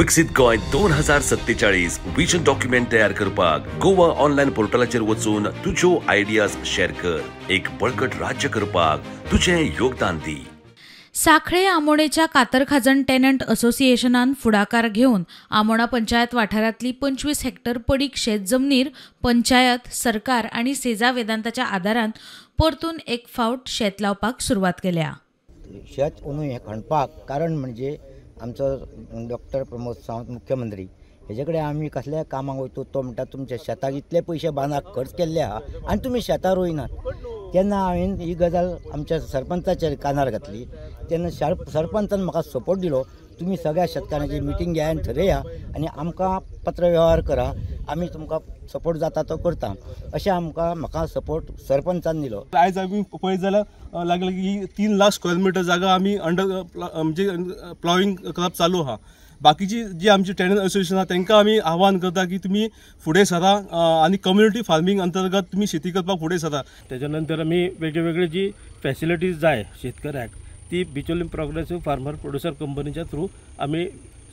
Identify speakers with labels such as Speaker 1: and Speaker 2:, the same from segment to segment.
Speaker 1: विकसीत Goa 2047 vision document तयार करपाक गोवा ऑनलायन पोर्टलाचेर वचून तुज्यो आयडियाज शेअर कर. एक बळकट राज्य करपाक तुजें योगदान दी.
Speaker 2: सांखळे आमोणेच्या कातरखाजन टेनंट असोसिएशनान फुडाकार घेवन आमोणा पंचायत वाठारांतली 25 हेक्टर पडीक शेत जमनीर पंचायत, सरकार आनी सेजा वेदांताच्या आदारान परतून एक फावट शेत लावपाक सुरवात केल्या.
Speaker 3: शेत अंदू हें खणपाक कारण म्हणजे आमचो डॉक्टर प्रमोद सावंत मुख्यमंत्री हेजे कडेन आमी कसल्याय कामाक वयता तो म्हणटा तुमच्या शेताक इतले पयशे बांदाक खर्च केल्ले आहा आनी तुमी शेतां रोयनात. तेन्ना हांवें ही गजाल आमच्या सरपंचाच्या कानार घातली. तेन्ना सरपंचान म्हाका सपोर्ट दिलो, तुमी सगळ्या शेतकारांची मिटींग घेया आनी थरया आनी आमकां पत्र वेव्हार करा, आमी तुमकां सपोर्ट जाता तो करता, अशें आमकां म्हाका सपोर्ट सरपंचान दिलो.
Speaker 4: आयज आमी पळयत जाल्यार लागले की 3 लाख स्क्वेअर मिटर जागा आमी अंडर म्हणजे प्लॉविंग करप चालू आहा. बाकीची जी आमची टेनंट असोसिएशन आहा तांकां आमी आव्हान करता की तुमी फुडें सरा आनी कम्युनिटी फार्मींग अंतर्गत तुमी शेती करपाक फुडें सरा.
Speaker 5: तेच्या नंतर आमी वेगळे जी फॅसिलिटीज जाय शेतकऱ्याक ती बिचोली प्रोग्रेसीव फार्मर प्रोड्युसर कंपनीच्या थ्रू आमी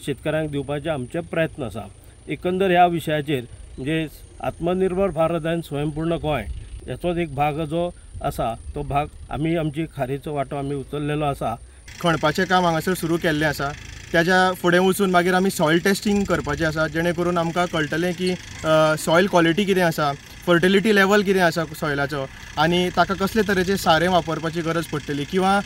Speaker 5: शेतकऱ्यांक दिवपाचे आमचे प्रयत्न आसा. एकंदर ह्या विशयाचेर म्हणजे आत्मनिर्भर भारत आनी स्वयंपूर्ण गोंय हेचोच एक भाग जो आसा तो भाग आमी आमची खारीचो वांटो आमी उचललेलो आसा.
Speaker 6: खणपाचें काम हांगासर सुरू केल्लें आसा. त्याच्या फुडें वचून मागीर आमी सॉयल टेस्टींग करपाचें आसा, जेणे करून आमकां कळटलें की सॉयल क्वॉलिटी कितें आसा, फर्टिलिटी लेवल कितें आसा सॉयलाचो आनी ताका कसले तरेचें सारें वापरपाची गरज पडटली किंवा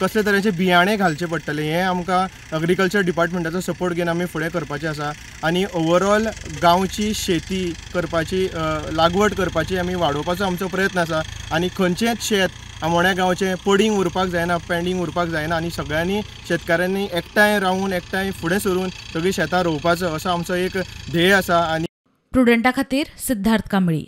Speaker 6: कसले तरेचे बियाणे घालचे पडटले, हें आमकां एग्रीकल्चर डिपार्टमेंटाचो सपोर्ट घेवन आमी फुडें करपाचें आसा. आनी ओवरऑल गांवची शेती करपाची, लागवड करपाची आमी वाडोवपाचो आमचो प्रयत्न आसा. आनी खंयचेंच शेत आमोण्या गांवचें पडींग उरपाक जायना, पेंडींग उरपाक जायना आनी सगळ्यांनी शेतकारांनी एकठांय रावून एकठांय फुडें सरून सगळीं शेतां रोवपाचो असो आमचो एक ध्येय आसा. आनी
Speaker 2: प्रुडंटा खातीर सिद्धार्थ कांबळी.